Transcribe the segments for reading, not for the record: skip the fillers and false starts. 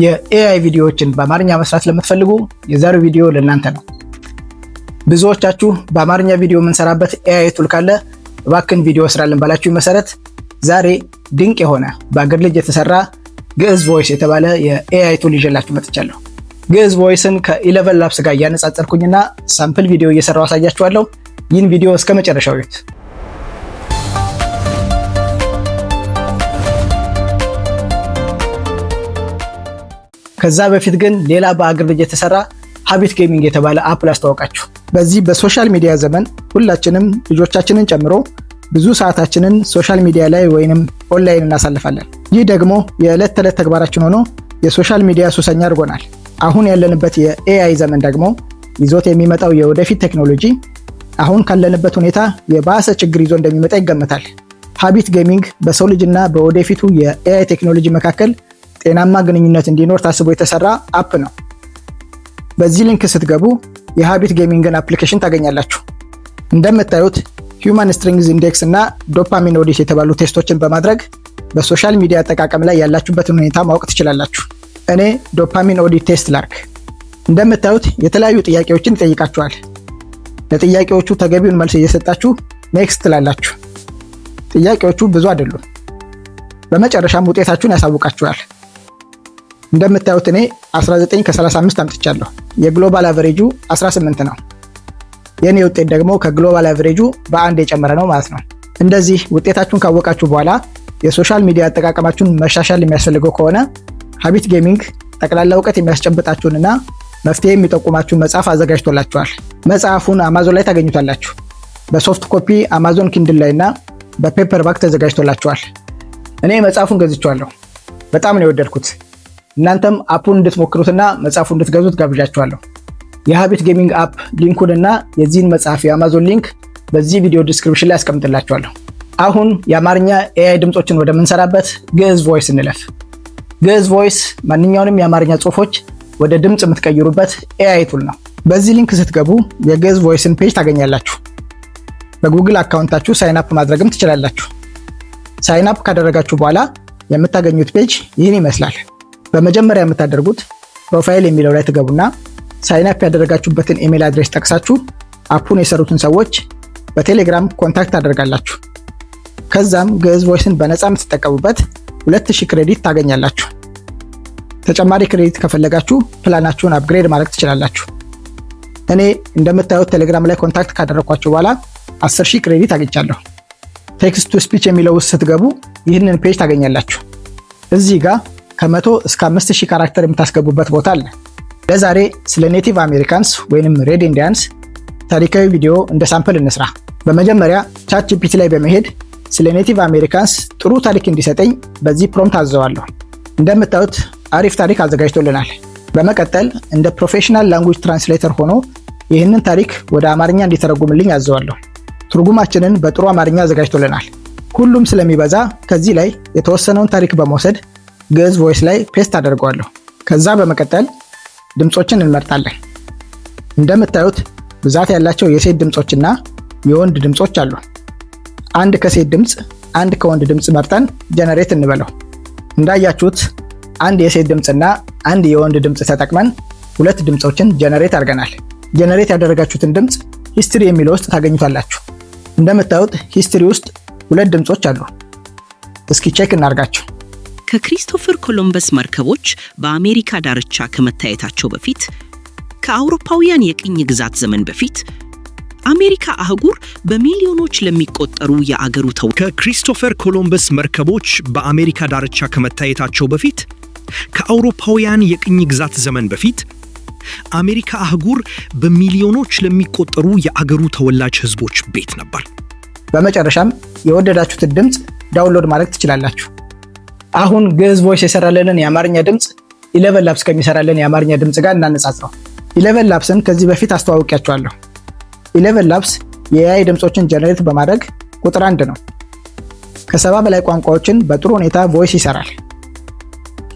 የ AI ቪዲዮዎችን በአማርኛ መስራት ለምትፈልጉ የዛሬው ቪዲዮ ለእናንተ ነው። ብዙዎቻችሁ በአማርኛ ቪዲዮ የምንሰራበት AI tool ካለ እባክን ቪዲዮ ስራልን ባላችሁ መሰረት ዛሬ ድንቅ የሆነ በአገር ልጅ የተሰራ ግዕዝ Voice የተባለ የ AI tool ይዤላችሁ መጥቻለሁ። ግዕዝ Voice ን ከ ElevenLabs ጋር እያነጻጸርኩኝና sample ቪዲዮ እየሰራው አሳያችኋለሁ። ይህን ቪዲዮ እስከ መጨረሻው እዩት። ከዛ በፊት ግን ሌላ በአገር ልጅ የተሰራ Habit Gaming የተባለ app ላስተዋውቃችሁ። በዚህ በ social media ዘመን ሁላችንም ልጆቻችንን ጨምሮ ብዙ ሰዓታችንን social media ላይ ወይንም ኦንላይን እናሳልፋለን። ይህ ደግሞ የዕለት ተዕለት ተግባራችን ሆኖ የ social media ሱሰኛ አድርጎናል። አሁን ያለንበት የ AI ዘመን ደግሞ ይዞት የሚመጣው የወደፊት ቴክኖሎጂ አሁን ካለንበት ሁኔታ የባሰ ችግር ይዞ እንደሚመጣ ይገመታል። Habit Gaming በሰው ልጅና በወደፊቱ የ AI ቴክኖሎጂ መካከል ጤናማ ግንኙነት እንዲኖር ታስቦ የተሰራ app ነው። በዚህ link ስትገቡ የ Habit Gaming ን application ታገኛላችሁ። እንደምታዩት Human Strength Index እና Dopamine Audit የተባሉ test ኦችን በማድረግ በ social media አጠቃቀም ላይ ያላችሁበትን ሁኔታ ማወቅ ትችላላችሁ። እኔ dopamine audit test ላርግ። እንደምታዩት የተለያዩ ጥያቄዎችን ይጠይቃችኋል። ለጥያቄዎቹ ተገቢውን መልስ እየሰጣችሁ next ትላላችሁ። ጥያቄዎቹ ብዙ አይደሉም። በመጨረሻም ውጤታችሁን ያሳውቃችኋል። እንደምታዩት እኔ 19 ከ35 አምጥቻለሁ። የ global average ኡ 18 ነው። የእኔ ውጤት ደግሞ ከ global average ኡ በአንድ የጨመረ ነው ማለት ነው። እንደዚህ ውጤታችሁን ካወቃችሁ በኋላ የ social media አጠቃቀማችሁን መሻሻል የሚያስፈልገው ከሆነ Habit Gaming ጠቅላላ እውቀት የሚያስጨብጣችሁንና መፍትሄ የሚጠቁማችሁን መጽሐፍ አዘጋጅቶላችኋል። መጽሐፉን አማዞን ላይ ታገኙታላችሁ። በ soft copy Amazon Kindle ላይ እና በ paperback ተዘጋጅቶላችኋል። እኔ መጽሐፉን ገዝቼዋለሁ። በጣም ነው የወደድኩት። እናንተም app ኡን እንድትሞክሩትና መጽሐፉን እንድትገዙት ጋብዣችኋለሁ። የ Habit Gaming app link ኡን እና የዚህን መጽሐፍ የአማዞን link በዚህ ቪዲዮ description ላይ አስቀምጥላችኋለሁ። አሁን የአማርኛ AI ድምፆችን ወደምንሰራበት ግዕዝ Voice እንለፍ። ግዕዝ Voice ማንኛውንም የአማርኛ ጽሁፎች ወደ ድምፅ የምትቀይሩበት AI tool ነው። በዚህ link ስትገቡ የግዕዝ Voice ን page ታገኛላችሁ። በ Google account ኣችሁ sign up ማድረግም ትችላላችሁ። Sign up ካደረጋችሁ በኋላ የምታገኙት page ይህን ይመስላል። በመጀመሪያ የምታደርጉት profile የሚለው ላይ ትገቡና sign up ያደረጋችሁበትን email address ጠቅሳችሁ app ኡን የሰሩትን ሰዎች በቴሌግራም contact ታደርጋላችሁ። ከዛም ግዕዝ Voice ን በነፃ የምትጠቀሙበት 2000 credit ታገኛላችሁ። ተጨማሪ credit ከፈለጋችሁ plan ኣችሁን upgrade ማድረግ ትችላላችሁ። እኔ እንደምታዩት ቴሌግራም ላይ contact ካደረግኳቸው በኋላ 10,000 credit አግኝቻለሁ። Text to speech የሚለው ውስጥ ስትገቡ ይህንን page ታገኛላችሁ። እዚህ ጋር ከ100 እስከ 5000 character የምታስገቡበት ቦታ አለ። ለዛሬ ስለ Native Americans ወይንም Red Indians ታሪካዊ ቪዲዮ እንደ sample እንስራ። በመጀመሪያ ChatGPT ላይ በመሄድ ስለ Native Americans ጥሩ ታሪክ እንዲሰጠኝ በዚህ prompt አዘዋለሁ። እንደምታዩት አሪፍ ታሪክ አዘጋጅቶልናል። በመቀጠል እንደ professional language translator ሆኖ ይህንን ታሪክ ወደ አማርኛ እንዲተረጉምልኝ አዘዋለሁ። ትርጉማችንን በጥሩ አማርኛ አዘጋጅቶልናል። ሁሉም ስለሚበዛ ከዚህ ላይ የተወሰነውን ታሪክ በመውሰድ ግዕዝ Voice ላይ paste አደርገዋለሁ። ከዛ በመቀጠል ድምፆችን እንመርጣለን። እንደምታዩት ብዛት ያላቸው የሴት ድምፆችና የወንድ ድምፆች አሉ። አንድ ከሴት ድምፅ፣ አንድ ከወንድ ድምፅ መርጠን generate እንበለው። እንዳያችሁት አንድ የሴት ድምፅና አንድ የወንድ ድምፅ ተጠቅመን ሁለት ድምፆችን generate አድርገናል። Generate ያደረጋችሁትን ድምፅ history የሚለው ውስጥ ታገኙታላችሁ። እንደምታዩት history ውስጥ ሁለት ድምፆች አሉ። እስኪ check እናርጋቸው። ከክሪስቶፈር ኮሎምበስ መርከቦች በአሜሪካ ዳርቻ ከመታየታቸው በፊት፣ ከአውሮፓውያን የቅኝ ግዛት ዘመን በፊት፣ አሜሪካ አህጉር በሚሊዮኖች ለሚቆጠሩ የአገሩ ከክሪስቶፈር ኮሎምበስ መርከቦች በአሜሪካ ዳርቻ ከመታየታቸው በፊት፣ ከአውሮፓውያን የቅኝ ግዛት ዘመን በፊት፣ አሜሪካ አህጉር በሚሊዮኖች ለሚቆጠሩ የአገሩ ተወላጅ ሕዝቦች ቤት ነበር። በመጨረሻም የወደዳችሁትን ድምፅ download ማድረግ ትችላላችሁ። አሁን ግዕዝ Voice የሰራልንን የአማርኛ ድምፅ ElevenLabs ከሚሰራልን የአማርኛ ድምፅ ጋር እናነጻጽረው። ElevenLabs ን ከዚህ በፊት አስተዋውቂያችኋለሁ። ElevenLabs የ AI ድምፆችን generate በማድረግ ቁጥር አንድ ነው። ከ70 በላይ ቋንቋዎችን በጥሩ ሁኔታ voice ይሰራል።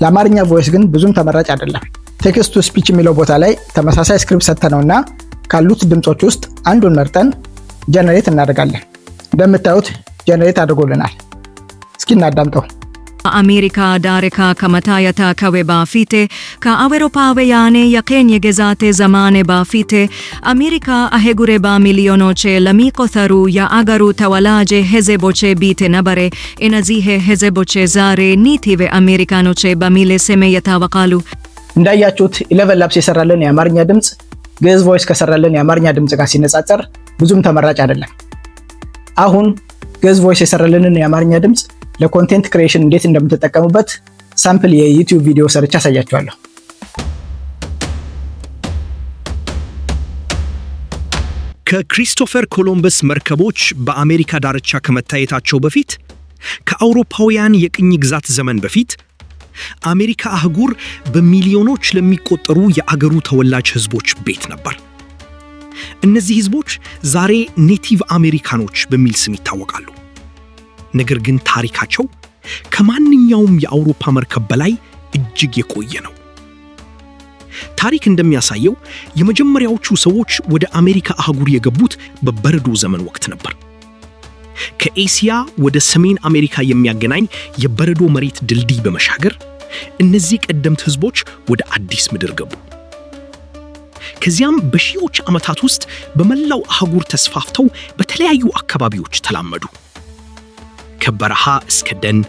ለአማርኛ voice ግን ብዙም ተመራጭ አይደለም። Text to speech የሚለው ቦታ ላይ ተመሳሳይ script ሰጥተነውና ካሉት ድምፆች ውስጥ አንዱን መርጠን generate እናደርጋለን። እንደምታዩት generate አድርጎልናል። እስኪ እናዳምጠው። አሜሪካ ዳርቻ ከመታየታቸው በፊት፣ ከአውሮፓውያን የቅኝ ግዛት ዘመን በፊት፣ አሜሪካ አህጉር በሚሊዮኖች ለሚቆጠሩ የአገሩ ተወላጅ ሕዝቦች ቤት ነበር። እነዚህ ሕዝቦች ዛሬ Native አሜሪካኖች በሚል ስም ይታወቃሉ። እንዳያችሁት ElevenLabs የሰራልን የአማርኛ ድምፅ ግዕዝ Voice ከሰራልን የአማርኛ ድምፅ ጋር ሲነጻጸር ብዙም ተመራጭ አይደለም። አሁን ግዕዝ Voice የሰራልንን የአማርኛ ድምፅ ለ content creation እንዴት እንደምትጠቀሙበት sample የ YouTube ቪዲዮ ሰርቼ አሳያችኋለሁ። ከክሪስቶፈር ኮሎምበስ መርከቦች በአሜሪካ ዳርቻ ከመታየታቸው በፊት፣ ከአውሮፓውያን የቅኝ ግዛት ዘመን በፊት፣ አሜሪካ አህጉር በሚሊዮኖች ለሚቆጠሩ የአገሩ ተወላጅ ሕዝቦች ቤት ነበር። እነዚህ ሕዝቦች ዛሬ Native አሜሪካኖች በሚል ስም ይታወቃሉ። ነገር ግን ታሪካቸው ከማንኛውም የአውሮፓ መርከብ በላይ እጅግ የቆየ ነው። ታሪክ እንደሚያሳየው የመጀመሪያዎቹ ሰዎች ወደ አሜሪካ አህጉር የገቡት በበረዶ ዘመን ወቅት ነበር። ከኤስያ ወደ ሰሜን አሜሪካ የሚያገናኝ የበረዶ መሬት ድልድይ በመሻገር እነዚህ ቀደምት ሕዝቦች ወደ አዲስ ምድር ገቡ። ከዚያም በሺዎች ዓመታት ውስጥ በመላው አህጉር ተስፋፍተው በተለያዩ አካባቢዎች ተላመዱ። ከበረሃ እስከ ደን፣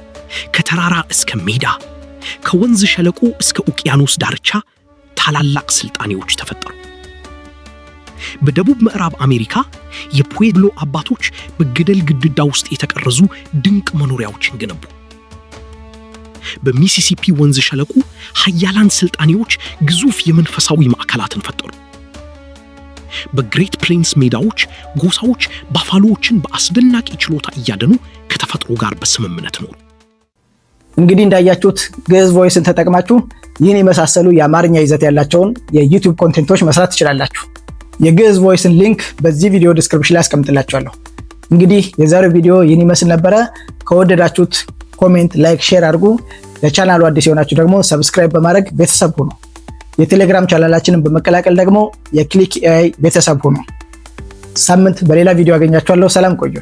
ከተራራ እስከ ሜዳ፣ ከወንዝ ሸለቆ እስከ ውቅያኖስ ዳርቻ ታላላቅ ስልጣኔዎች ተፈጠሩ። በደቡብ ምዕራብ አሜሪካ የፑዌብሎ አባቶች በገደል ግድግዳ ውስጥ የተቀረጹ ድንቅ መኖሪያዎችን ገነቡ። በሚሲሲፒ ወንዝ ሸለቆ ሀያላን ስልጣኔዎች ግዙፍ የመንፈሳዊ ማዕከላትን ፈጠሩ። በ Great Plains ሜዳዎች ጎሳዎች ባፋሎዎችን በአስደናቂ ችሎታ እያደኑ ከተፈጥሮ ጋር በስምምነት ኖሩ። እንግዲህ እንዳያችሁት ግዕዝ Voice ን ተጠቅማችሁ ይህን የመሳሰሉ የአማርኛ ይዘት ያላቸውን የ YouTube content ኦች መስራት ትችላላችሁ። የግዕዝ Voice ን link በዚህ ቪዲዮ description ላይ አስቀምጥላችኋለሁ። እንግዲህ የዛሬው ቪዲዮ ይህን ይመስል ነበረ። ከወደዳችሁት comment፣ like፣ share አድርጉ። ለቻናሉ አዲስ የሆናችሁ ደግሞ subscribe በማድረግ ቤተሰብ ሁኑ። የቴሌግራም ቻናላችንን በመቀላቀል ደግሞ የ Click AI ቤተሰብ ሁኑ። ሳምንት በሌላ ቪዲዮ አገኛችኋለሁ። ሰላም ቆዩ።